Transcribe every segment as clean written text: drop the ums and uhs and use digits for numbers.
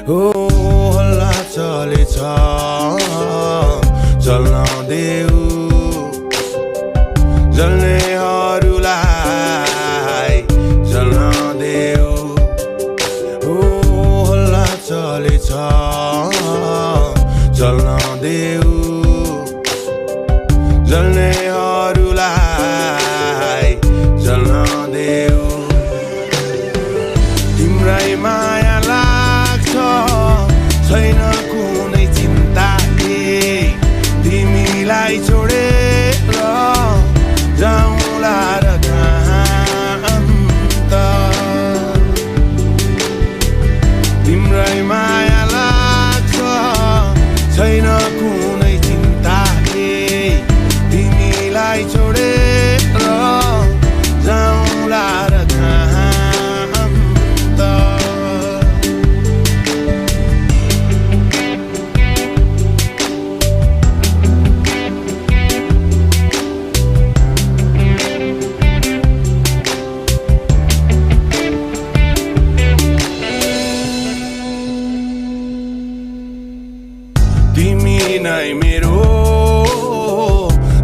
हो हल्ला चलेछ चल्न देऊ जल्नेहरूलाई जल्न देऊ हो हल्ला चलेछ चल्न देऊ जल्नेहरूलाई जल्न देऊ तिम्रै माया लाग्छ छैन कुनै चिन्ता तिमीलाई छोडेर जाउँला र कहाँ त तिम्रै माया लाग्छ छैन कुनै चिन्ता तिमीलाई छोडेर जाउँला र कहाँ त तिमी नै मेरो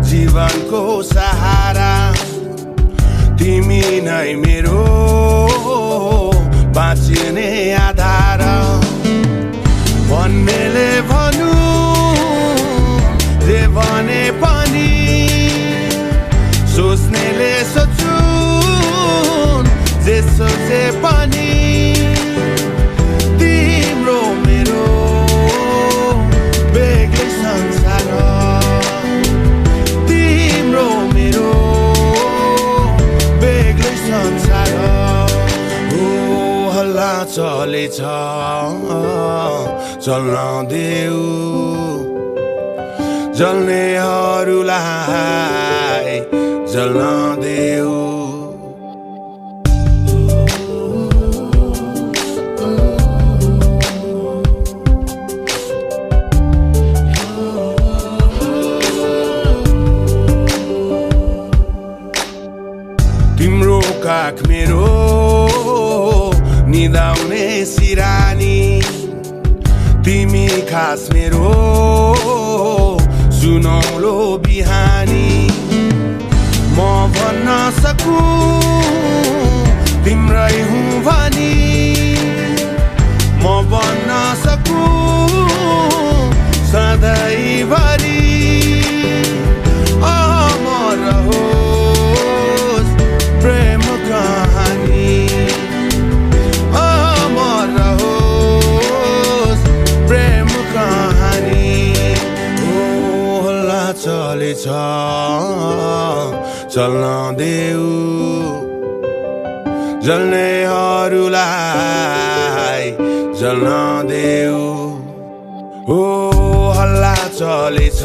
जीवनको सहारा तिमी नै मेरो बाँच्ने आधार भन्नेले भन्नु जे भने पनि सोच्नेले सोचुन् जे सोचे पनि तिम्रो मेरो बेग्लै संसार तिम्रो मेरो बेग्लै संसार हो हल्ला चलेछ चल्न देऊ जल्नेहरूलाई जल्न देऊ तिम्रो काख मेरो निदाउने सिरानी तिमी खास मेरो सुनौलो बिहानी म भन्न सकूं तिम्रै हुँ भनी म भन्न सकूं सधैँभरि अमर रहोस् प्रेम कहानी अमर रहोस् प्रेम कहानी हो हल्ला चलेछ चल्न देऊ जल्नेहरूलाई जल्न देऊ हो हल्ला चलेछ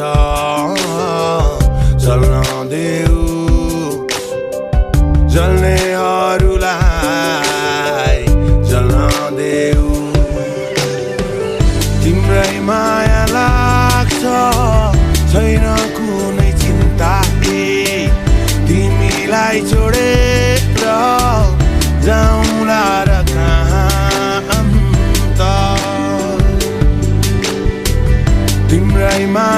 चल्न देऊ जल्नेहरूलाई जल्न देऊ तिम्रै माया लाग्छ छैन कुनै चिन्ता तिमीलाई छोडेर जाउँला र कहाँ त तिम्रै माया